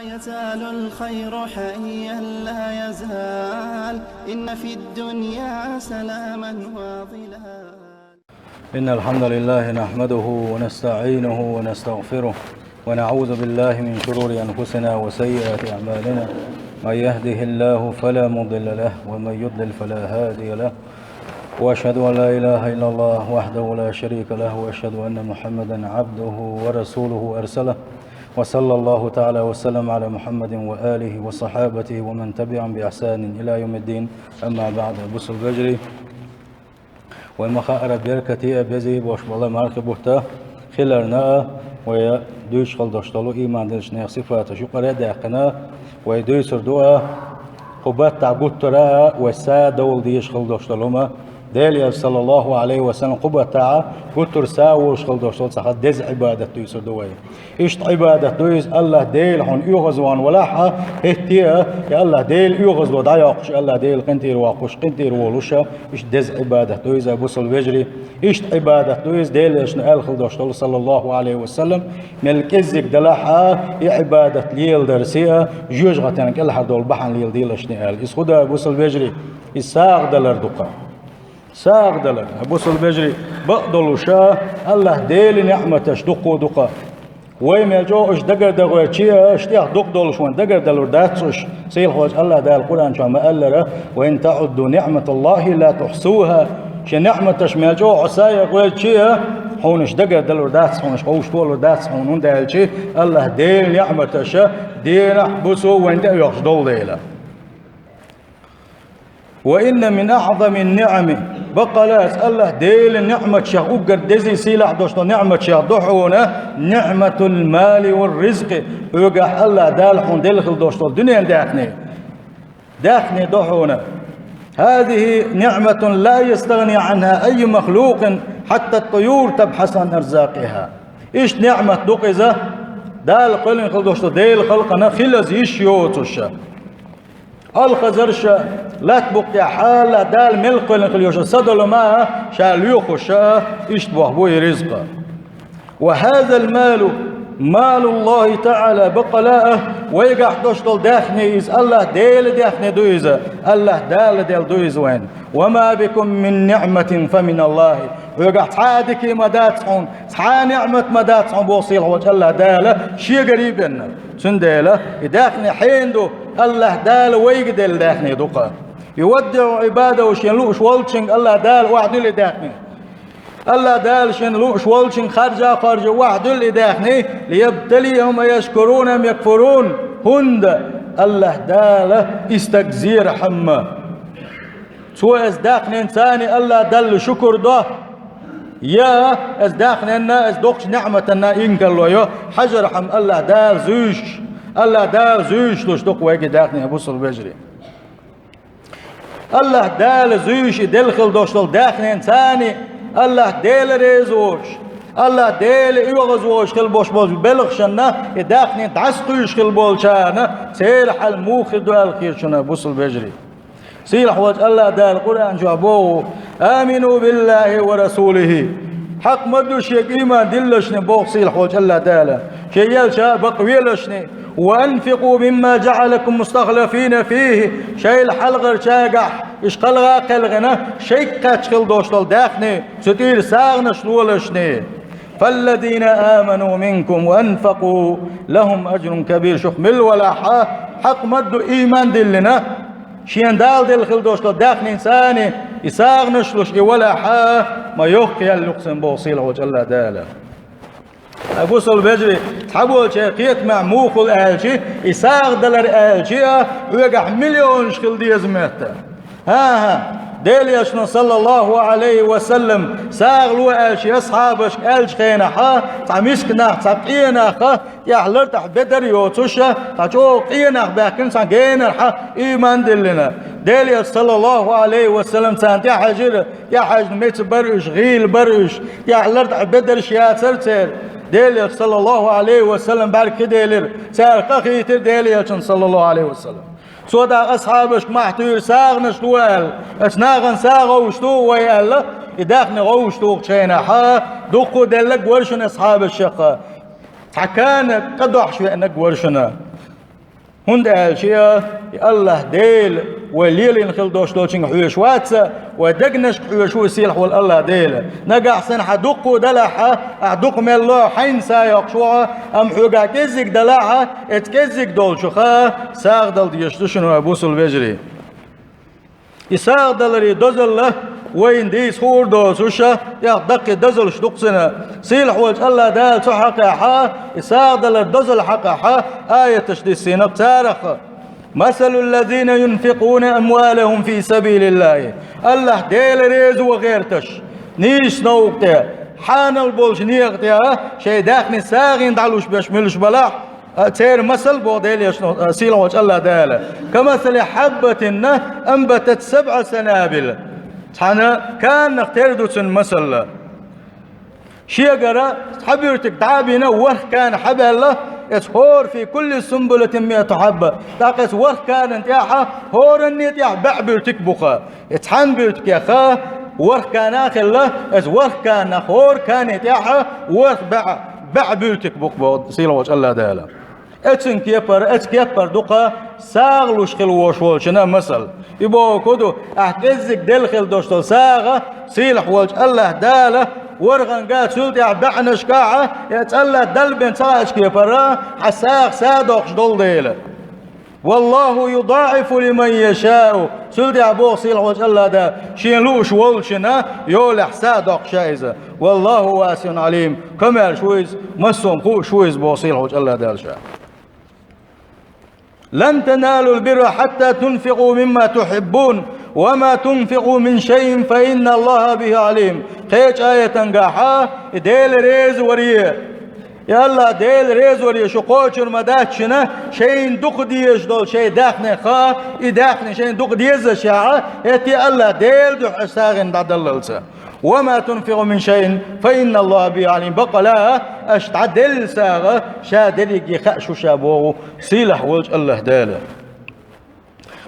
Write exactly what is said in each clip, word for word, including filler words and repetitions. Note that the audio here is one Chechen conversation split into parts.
يزال الخير حيا لا يزال، إن في الدنيا سلاما وظلال. إن الحمد لله نحمده ونستعينه ونستغفره، ونعوذ بالله من شرور أنفسنا وسيئات أعمالنا. من يهده الله فلا مضل له، ومن يضلل فلا هادي له. وأشهد أن لا إله إلا الله وحده لا شريك له، وأشهد أن محمدا عبده ورسوله أرسله. وصلى الله تعالى وسلم على محمد وآله وصحابته ومن تبعهم بإحسان إلى يوم الدين. أما بعد، бусалба вежарий. Вай ма хаара, беркате а, безе а болаш бола мархий бутт хиларна а, вай дуйцуш хила долаш дола иман диллача наьха сифаташ юкъара а даьккхина, вай дуйцур ду а, кху баттахь гуттара а вай са довла дезаш хила долаш дола хӀума, Делан Элча, саллаллаху Ӏалайхи ва саллам, кху баттахь гуттара а са волаш хила долаш дола цхьа деза Ӏибадат дуйцур ду вай. Иштта Ӏибадат ду иза, АллахӀ Дела хьуна оьгӀазвахана валахь а, хӀетте а, и АллахӀ Дела оьгӀазло дӀайоккхуш, АллахӀ Дела къинтӀера воаккхаш, къинтӀера волуш а, иштта деза Ӏибадат ду иза, бусалба вежарий. Иштта Ӏибадат ду иза, Делан Элчано аьлла хила долаш дола, саллаллаху Ӏалайхи ва саллам, мел кӀеззиг далахь а, и Ӏибадат леладарца а, жоьжахатен кӀелхьара дола бахьана леладелаш а аьлла. Иза хӀун да, бусалба вежарий? Иза сагӀа далар ду-кх. СагӀа далар, бусалба вежарий, бакъдолуш а, АллахӀ Делан ниӀматаш дукха а ду-кх. Вай мел чӀогӀа уьш дагардан гӀоьртича а, уьш тӀех дукха долуш вайна дагардалур дац уьш. Сийлахьчу АллахӀ Дала Къуръан чохь ма-аллара: «وإن تعدوا نعمة الله لا تحصوها». Шен ниӀматаш мел чӀогӀа Ӏа сагӀа ян гӀоьртича а, хьуна уьш дагардалур дац, хьуна уьш ховшадалур дац хьуна, хӀунда аьлча АллахӀ Делан ниӀматаш денахь, буса вайна тӀе а оьхуш долу дела. «وإن من أعظم النعم», баккъала а, АллахӀ Делан ниӀматех уггар дезий, сийлахь долуш долу ниӀматех ду хьуна, «نعمة المال والرزق», хьоьгахь АллахӀ Дала хьуна делла хила долуш долу дуьненан даьхни. Даьхни ду хьуна. «هذه نعمة لا يستغني عنها أي مخلوق، حتى الطيور تبحث عن أرزاقها». Иштта ниӀмат ду-кх иза, Дала кхоьллина хила долуш долу Делан халкъана хилаза йиш йоцуш. Алхазарш а, лаьтта букъа тӀехь хьала а, Дала мел кхоьллина хила йолуш йолу садола ма а, ша лоьхуш а, иштта боху бу и ризкъ. «وهذا المال مال الله تعالى», баккъала а, вайгахь долуш долу даьхни иза, АллахӀ Делан даьхни ду иза, АллахӀ Дала делла ду иза вайна. «وما بكم من نعمة فمن الله». Хьоьгахь цхьа а дика ма дац хьуна, цхьа а ниӀмат ма дац хьуна, боху сийлахьчу АллахӀ Дала, Шегара а бен. Цундела и даьхни хьенан ду, АллахӀ Дала вайга делла даьхни ду-кх. «يودع عباده», шен лууш волчуьнга АллахӀ Дала охьадуьллу и даьхни. АллахӀ Дала шен лууш волчуьнга харжа а хоржу, охьадуьллу и даьхни, «ليبتليهم أيشكرون أم يكفرون». ХӀунда АллахӀ Дала и стаг зерхьама. Цо эс даьхнина царна АллахӀ Далла шукур до, я эс даьхнина, эс доккхачу ниӀматана инкарло йо, хьажархьама АллахӀ Дала зуьйш, АллахӀ Дала зуьйш луш ду-кх вайга и даьхни, бусалба вежарий. АллахӀ Дала зуьйш и делла хила долуш долу даьхнина царна, АллахӀ Дела реза воцуш, АллахӀ Дела оьгӀаз воцуш хила болуш болчу белхашна и даьхни дӀасакхуьйсуш хила болчарна, церан хьал муха хир ду аьлла хета шуна, бусалба вежарий. Сийлахь волчу АллахӀ Дала Къуръан чохь боху: «آمنوا بالله ورسوله». Хьакъ ма ду шега ийман диллалашна, боху сийлахь волчу АллахӀ Дала, шен элча бакъвеллашна: «وأنفقوا مما جعلكم مستخلفين فيه». Шайл хьалхарчаьргахь, иша кхалгӀа а кхелхина, шайга кхаьчча хила долуш долу даьхни, цу тӀера сагӀанаш лолашна. «فالذين آمنوا منكم وأنفقوا لهم أجر كبير». Шух мила валахь а, хьакъ ма ду ийман диллина, шен Дала делла хила долуш долу даьхнина царна и сагӀанаш луш и валахь а, ма йоккха ял ю-кх цуьнан, боху сийлахь волчу АллахӀ Дала. Ай, бусалба вежарий, цхьаболчеран кхетамехь муха хуьлу аьлча, и сагӀа далар аьлча а, хьоьгахь миллионаш хила деза метта. ХӀан-хӀа, Делан Элчано, саллаллаху Ӏалайхи ва саллам, сагӀа ло аьлча, асхьабашка аьллачу хенахь а, цхьа миска нах, цхьа къен нах а, тӀехь лартӀехь бедар йоцуш а, цхьа чӀогӀа къен нах баьхкина цхьана генархьа, ийман диллина. Делан Элча, саллаллаху Ӏалайхи ва саллам, царна тӀехьаьжира, тӀехьаьжна меца бара уьш, гӀийла бара уьш, тӀехь лартӀехь бедарш яцара церан. Делан Элча, саллаллаху Ӏалайхи ва саллам, бӀаьрг хи делира, цара къахийтира Делан Элчанна, саллаллаху Ӏалайхи ва саллам. Цо дӀа асхьабашка мохь туьйхира сагӀанаш ло аьлла, оцу нахана сагӀа гӀовшадоху вай аьлла, и даьхни гӀовшадохучу хенахь а, дуккха а делларг вара шуна асхьабашех а, цхьа кана къа дохьуш веанарг вара шуна. ХӀунда аьлча и АллахӀ Дела вай лелийна хила долуш долчуьнга хьоьжуш вац, вай дегнашка хьоьжуш ву и сийлахь волу АллахӀ Дела. Нагахь санна хьан дуккха а далахь, ахь дукха мел ло хьайна са йоккхуш ву хьо, амма хьоьгахь кӀеззиг далахь, эцу кӀеззиг долчух сагӀа дала дезаш ду шуна, вай бусулба вежарий. И сагӀа даларе дозалла вайна дийца хуур доцуш, тӀех даккхий дозаллаш ду-кх цуьнан. Сийлахь волчу АллахӀ Дала цу хьакъехь, и сагӀа далар дозалла хьакъехь, аяташ диссина-кх царах: «مثل الذين ينفقون أموالهم في سبيل الله». АллахӀ Дела реза ван гӀерташ, нийсачу новкъа тӀе, хьанал болчу некъа тӀе шайн даьхни сагӀина дӀалуш берш муьлш балахь, а, церан масал боху Делан Элчано, а, сийлахь волчу АллахӀ Дала: «كمثل حبة أنبتت سبع سنابل». Цхьана канах тера ду цуьнан масалла. Шегара цхьа буьртиг дӀа а бина, ворхӀ кана хьабаьлла, эцу хӀора: «في كل سنبلة مئة حبة». ТӀаккха эцу ворхӀ канан тӀехь, хӀоранне тӀехь бӀе буьртиг бу-кх. И цхьана буьртигех ворхӀ кана а хилла, эцу ворхӀ канах хӀора кане тӀехь ворхӀ бӀе, бӀе буьртиг бу-кх боху сийлахь волчу АллахӀ Дала. Эцуьнан кепара, эцу кепара ду-кх сагӀа луш хила волуш волчун масал. И бохург хӀун ду, ахь кӀеззиг делла хила долуш долу сагӀа, сийлахь волчу АллахӀ Дала ворхӀанга, цул тӀаьхьа бӀеннашкахь, я цӀалла далбен ца хаьачу кепара, хьан сагӀа са доккхуш долу дела. «والله يضاعف لمن يشاء». Цул тӀаьхьа боху сийлахь волчу АллахӀ Дала, шен лууш волчунна йолехь са доккхуш иза. «والله واسع عليم». Комаьрша ву иза, массо а хууш ву иза боху сийлахь волчу АллахӀ Дала ша. «لن تنالوا البر حتى تنفقوا مما تحبون وما تنفقوا من شيء فإن الله به عليم». Кхечу аятангахь и Дела реза варе, и АллахӀ Дела реза варе шу кхочур ма дац шуна, шайна дукха дезаш долу шайн даьхнех, и даьхни шайна дукха дезаш яхь, хӀетте АллахӀ Дела дуьхьа аша сагӀина дӀадаллалца. «وما تنفقوا من شيء فإن الله به عليم». Баккъала аша дӀаделла сагӀа ша дерриге хаьа шу ша боху сийлахь волчу АллахӀ Дала.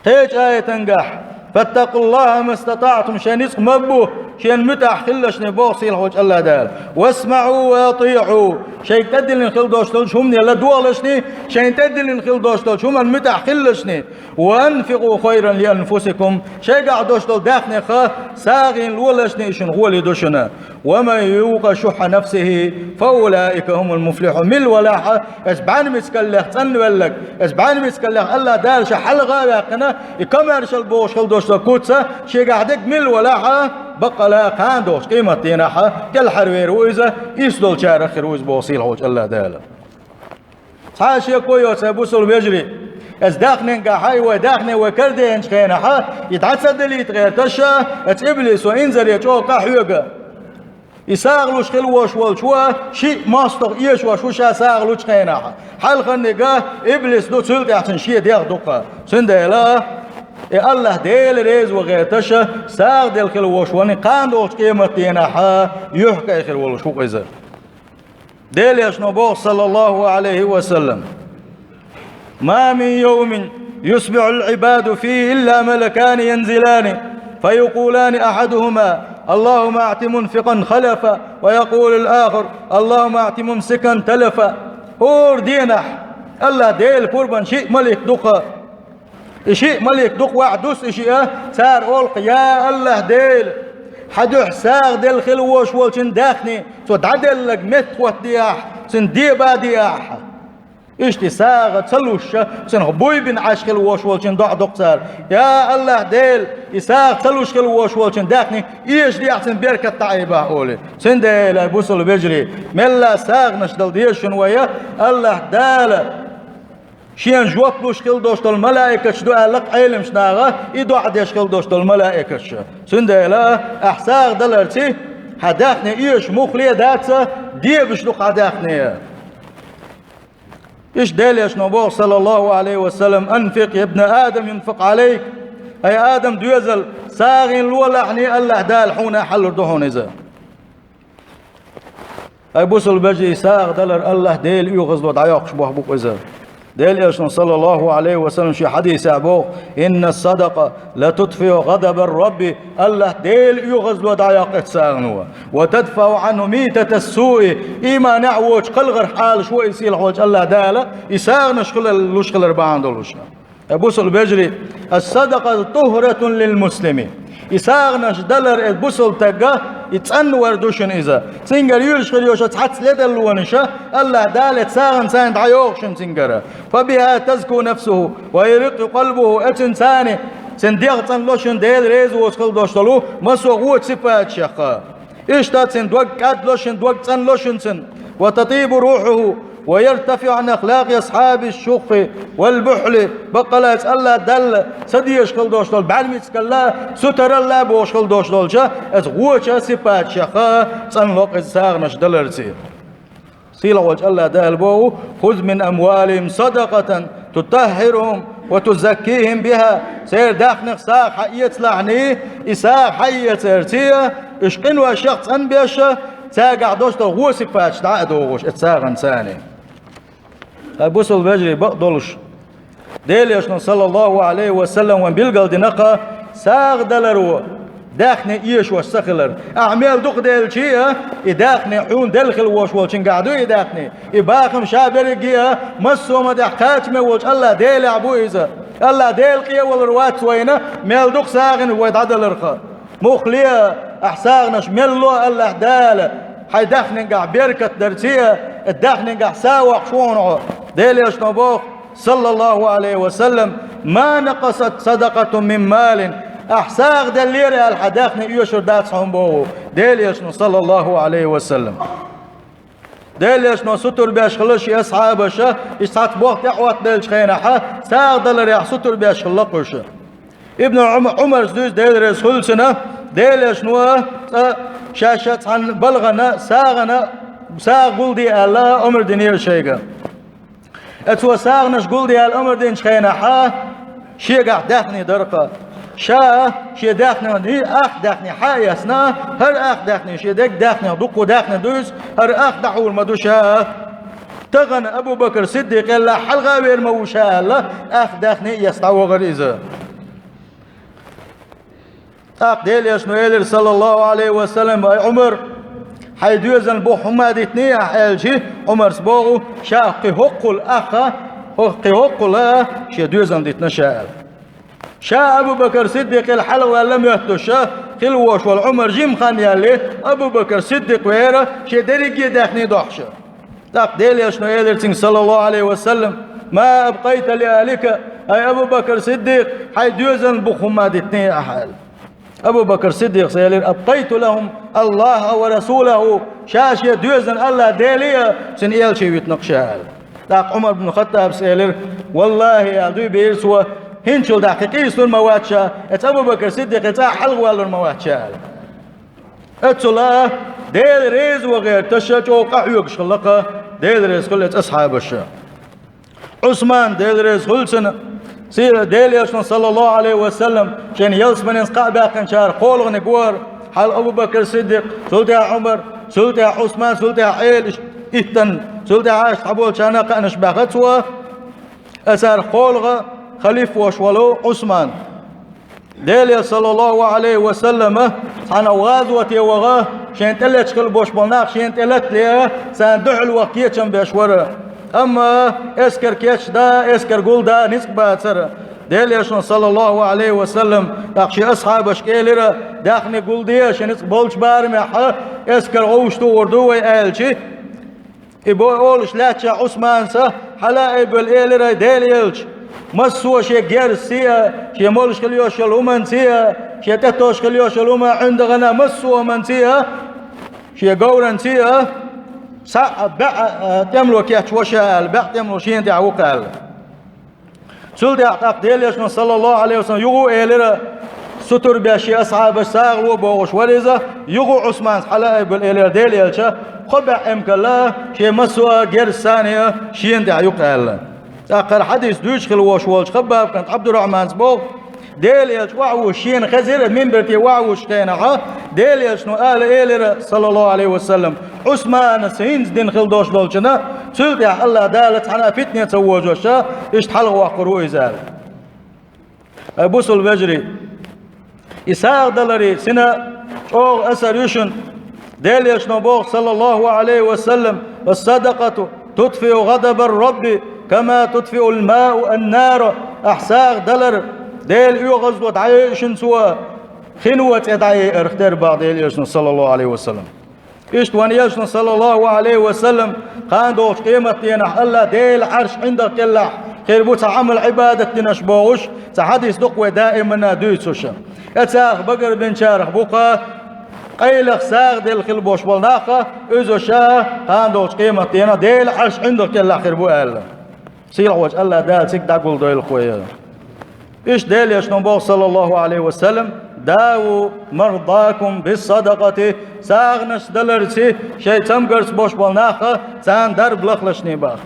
Кхечу аятангахь: «فاتقوا الله ما استطعتم», шайн ницкъ ма бу, шен муьтӀахь хилалашний боху сийлахь волчу АллахӀ Дала. «واسمعوا وأطيعوا», шайга тӀедиллина хила долуш долчу хӀумане ладогӀалашний, шайна тӀедиллина хила долуш долчу хӀуманна муьтӀахь хилалашний. «وأنفقوا خيرا لأنفسكم», шайгахь долуш долу даьхнех сагӀина лолашний, и шуна гӀоле ду шуна. «ومن يوق شح نفسه فأولئك هم المفلحون». Мила валахь, эс бӀаьнмицкаллех цӀанвелларг, эс бӀаьнмицкаллех АллахӀ Дала ша хьалха а ваьккхина, и комаьршалла бохуш хила долуш долу куц, шегахь дерг мила валахь, баккъала кхана догӀучу къематдийнахь кӀелхьарвер ву иза, ийс долчарах хир ву иза боху сийлахь волчу АллахӀ Дала. Цхьа а шеко йоцу, бусулба вежарий, эс даьхненгахь, и вай даьхне вай карадеанчу хенахь, и дӀа ца далийта гӀерташ, эцу иблисо инзаре чӀогӀа къахьоьгу. И сагӀа луш хила волуш волчо шиъ мостагӀа эшош ву ша сагӀа лучу хенахь. Хьалхарниг иблис ду, цул тӀаьхьа цуьнан шен дегӀ ду-кх. Цундела и АллахӀ Дела реза ван гӀерташ, сагӀа делла хила волуш волу кхана догӀучу къематдийнахь юьхькӀай хир волуш ву-кх иза. Делан Элчано боху, саллаллаху Ӏалайхи ва саллам: «ما من يوم يصبح العباد فيه إلا ملكان ينزلان فيقولان أحدهما: اللهم أعط منفقا خلفا، ويقول الآخر: اللهم أعط ممسكا تلفا». ХӀора денахь АллахӀ Делан пурбанна шиъ малик ду-кх. И шиъ малик дукха ваьӀ дуссу и шиъ, цара олу-кх: «Я АллахӀ Дела, хьан дуьхьа сагӀа делла хила волуш волчун даьхни, цо дӀаделларг меттахӀоттаде ахь, цуьнан деба а де ахь». Иштта и сагӀа ца луш, цунах буй бина Ӏаш хила волуш волчун доӀа до-кх цара: «Я АллахӀ Дела, и сагӀа ца луш хила волуш волчун даьхни эшаде ахь, цуьнан беркат дӀаайбахь», олий. Цундела, бусулба вежарий, мелла сагӀанаш дала деза шуна вай, АллахӀ Дала шена жоп луш хила долуш долу малаикаш ду аьлла-кх Ӏеламчу наха, и доӀа деш хила долуш долу малаикаш. Цундела ахь сагӀа даларца хьан даьхни эшаш муххале а дац, дебаш ду-кх хьан даьхни. Иштта Делан Элчано боху, саллаллаху Ӏалайхи ва саллам: «أنفق يا ابن آدم ينفق عليك». Ай Адам доьзал, сагӀина лолахьний, АллахӀ Дала хьуна хьалур ду хьуна иза. Ай бусулба вежарий, сагӀа далар АллахӀ Дела оьгӀазло дӀайоккхуш болх бу-кх иза. Делан Элчано, саллаллаху Ӏалайхи ва саллам, шен хьадисехь боху: «Инна садакъа ла тутфиу гӀадабар Рабби», Аллахь Делан оьгӀазло дӀайоккху эцу сагӀано, «ва тадфау Ӏанху митатас суи», ийманехь а воцуш кхалхарх Ӏалашво и сийлахь волчу Аллахь Дала, и сагӀанаш хилар луш хилар бахьана долуш. Э, бусалба вежарий, ас-садакъату тухратун лил муслими. И сагӀанаш далар, э, бусалба стага, и цӀанвар ду шуна иза. Цуьнгара юьйлуш хир йолуш цхьацца ледарлонаш, Аллахь Дала эцу сагӀанца дӀайоху шуна цуьнгара. Фабиха тазку нафсуху ва ярикъу къалбуху, эцуьнца цуьнан дегӀ цӀанло шуна, Дела реза воцу хила долуш долу массо а вочу сипаташех. Иштта цуьнан дог кӀадло шуна, дог цӀанло шуна цуьнан. Ва татибу рухьуху ва яртафиу Ӏан ахлакъи асхьаби шуххи вал бухьли. Баккъалла а Аллахь Далла ца дезаш хила долуш долу бӀаьрмицкалла, сутаралла бохуш хила долуш долчу, эцу вочу сипаташех цӀанло иза сагӀанаш даларца. Сийлахь волчу Аллахь Дала боху: «Хуз мин амвалихим садакъатан тутаххирухум ва тузаккихим биха». Церан даьхнех сагӀа хьаэцалахьний, и сагӀа хьаэцарций, уьш къиношех цӀанбеш, цаьргахь долуш долу вон сипаташ дӀа а дохуш, эцу сагӀанца. Ткъа, бусалба вежарий, бакъдолуш, Делан Элчано, саллаллаху Ӏалайхи ва саллам, вайна билгалдина-кх, сагӀа даларо даьхни эшош ца хилар. Ахьа мел дукха делчий а, и даьхни хьуна делла хила волуш волчуьнгахь ду и даьхни. И бахам ша берриге а, массо а ма тӀехь кхачаме волчу Аллахь Делехь бу иза. Аллахь Дела къевалар вац вайна, мел дукха сагӀина вай дӀадаларх. Муххале а, ахьа сагӀанаш мел ло Аллахь Дала, хьайн даьхнингахь беркат дарций а, и даьхнингахь са а воккхуш ву хьуна хьо. Делан Элчано боху, саллаллаху Ӏалайхи ва саллам: «Ма накъасат садакъатун мин малин». Ахьа сагӀа деллера аьлла, хьан даьхни оьшур дац хьуна боху Делан Элчано, саллаллаху Ӏалайхи ва саллам. Делан Элчано сутур беш хилла шен асхьабаша, иштта цхьацца болх тӀехӀоттаделлачу хенахь, сагӀа даларехь сутур беш хилла-кх уьш. Ибн Ӏум-, Ӏумарс дуьйцу, Дела реза хуьлда цунна, Делан Элчано цкъа шаьш а цхьана балхана сагӀана, сагӀа гулде аьлла омра динера шайга. Э, цо сагӀанаш гулде аьлла омра динчу хенахь, шегахь даьхни дара-кх. Ша шен даьхнех ах даьхни хьа а эцна, хӀара ах даьхни, шен дерриг даьхнех дуккха даьхни ду иза, хӀара ах дӀахьур ма ду ша. Тахана Абу-Бакр Сиддикъ елла хьалха а вер ма ву ша аьлла, ах даьхни а эцна дӀавахара иза. ТӀаккха Делан Элчано элира, саллаллаху Ӏалайхи ва саллам: «Ай Ӏумар, хьайн доьзална бух хӀумма дитиний ахь?» — аьлча, Ӏумарс боху: «Ша кхин хӀоккхул ах, кхин хӀоккхул а шен доьзална дитина ша», — аьлла. Ша Абу-Бакр Сиддикъ елла хьалха ваьлла моьттуш хилла волуш волу Ӏумар жимма хан яьлла, Абу-Бакр Сиддикъ веара шен дерриге а даьхни дохьуш. ТӀаккха Делан Элчано элира цуьнга, саллаллаху Ӏалайхи ва саллам: «Ма абкъайта ли ахлика, ай Абу-Бакр Сиддикъ, хьайн доьзална бух хӀумма дитиний ахь?» — аьлла. Абу-Бакр Сиддикъас элира: «Абкъайту лахум Аллаха ва расулаху, ша шен доьзална Аллахь Дела а, цуьнан элча а витина-кх ша», — аьлла. ТӀаккха Ӏумар бну Хаттабас элира: «Валлахи, — аьлла, дуй бийра цо, — хӀинцачул дӀа кхин къийсалур ма вац ша, эцу Абу-Бакр Сиддикъе цкъа а хьалха валлур ма вац ша», — аьлла. Эццул а Дела реза ван гӀерташ чӀогӀа къахьоьгуш хилла-кх, Дела реза хуьлда эцу асхьабаша. Ӏусман, Дела реза хуьлда цунна, си-, Делан Элчано, саллаллаху Ӏалайхи ва саллам, шен ялсаманица кхаъ баьккхинчарах кхоалгӀаниг вара, хьалха Абу-Бакр Сиддикъ, цул тӀаьхьа Ӏумар, цул тӀаьхьа Ӏусман, цул тӀаьхьа Ӏела, иштта иттанна, цул тӀаьхьа иштта цхьаболчарна кхаънаш баьхна цо, царах кхоалгӀа халифа волуш волу Ӏусман. Делан Элча, саллаллаху Ӏалайхи ва саллама, цхьана гӀазоте ваха, шен тӀе леташ хила болуш болу нах шен тӀе латале, царна дуьхьал ваха кечам беш вара. Амма эскар кечдан, эскар гулдан ницкъ бацара. Делан Элчано, саллаллаху Ӏалайхи ва саллам, тӀаккха шен асхьабашка элира: «Даьхни гулде, шен ницкъ болчу барамехь эскар гӀовш тухур ду вай», — аьлча, и бо олуш лаьттача Ӏусманас хьала а айбелла элира: «Делан Элча, массо а шен герзаца а, шен молуш хила йолуш йолу хӀуманца а, шен тӀетосуш хила йолуш йолу хӀума, ӀиндагӀана, массо а хӀуманца а, шен говранца а, схьа а баьӀ а тӀемало кечво ша», — аьлла, баьӀ тӀемало шена тӀехь ву-кх аьлла. Цул тӀаьхьа тӀаккха Делан Элчано, саллаллаху Ӏалайхи ва саллам, юха а элира, сутур беш шен асхьабаш сагӀа ло бохуш вара иза, юха а Ӏусманас хьала а айбелла элира: «Делан Элча, кхо баьӀ эмкалла шен массо а герзаца а шена тӀехь ю-кх», — аьлла. ТӀаккха хӀара хьадис дуьйцуш хила волуш волчу Хаббаб кӀант Ӏабдуррахьманас боху: Дела Элча охьавуссуш шена хезира, минбар тӀа охьавуссуш хенахь, Дела Элчано ала элира, саллаллаху Ӏалайхи ва саллам, Ӏусманас хӀинца дина хила долуш долчунна, цул тӀаьхьа АллахӀ Дала цхьана а фитне ца вожош, иштта хьалхавоккхур ву иза аьлла. Ай бусалба вежарий, и сагӀа даларе сина чӀогӀа асар ю шуна. Дела Элчано боху, саллаллаху Ӏалайхи ва саллам: «Ас-садакъату тутфиу гӀадабар-Рабби, кама тутфиул мау ан-нара». Ахь сагӀа далар Дела оьгӀазло дӀайойуш шуна цо, хино цӀе дӀайойуш тера боху Дела Элчано, саллаллаху Ӏалайхи ва саллам. Иштта вайн Элчано, саллаллаху Ӏалайхи ва саллам, кхана долчу къематденахь АллахӀ Делан Ӏарш ӀиндагӀ кӀелахь хир бу цхьа Ӏамал-Ӏибадат динарш бохуш, цхьа хьадис ду-кх вай даимана дуьйцуш. Эцарах багарбинчарах бу-кх къайлаха сагӀа делла хила болуш болу нах, уьш ша кхана долчу къематденахь Делан Ӏарш ӀиндагӀ кӀелахь хир бу аьлла. Сийлахьчу АллахӀ Дала цига дӀагулдойла-кх вай. Иштта Дела Элчано боху, саллаллаху Ӏалайхи ва саллам: «Даву мардакум бис-садакъати», сагӀанаш даларца, шайн цамгарца болуш болу нах, царна дарба лахалаш боху.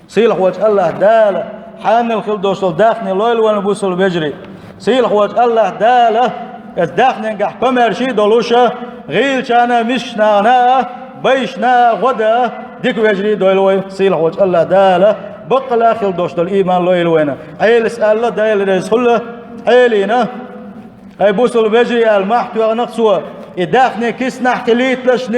Сийлахьчу АллахӀ Дала хьанал хила долуш долу даьхни лойла вайна, бусалба вежарий. Сийлахьчу АллахӀ Дала оцу даьхненгахь комаьрша а долуш, гӀийлачарна а, мискачу нахана а, байшна а гӀо дан дика вежарий а дойла вай. Сийлахьчу АллахӀ Дала баккъала хила долуш долу ийман лойла вайна. Ӏелас аьлла, Дела реза хуьлда Ӏелина, ай бусалба вежарий, аьлла, мохь тоьхна-кх цо, и даьхни киснахь хилийталаш,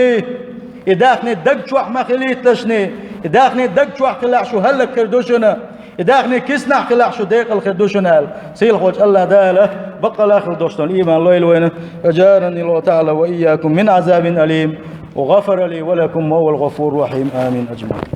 и даьхни даг чохь ма хилийталаш, и даьхни даг чохь хилахь, шу хӀаллакьхир ду шуна, и даьхни киснахь хилахь, шу декъал хир ду шуна аьлла. Сийлахьчу АллахӀ Дала баккъала хила долуш долу ийман лойла вайна. Ажараниллаху таӀала ва ийякум мин Ӏазабин алим, ва гӀафара ли ва лакум, ва хӀувал гӀафуру рахьим. Амин. АджмаӀин.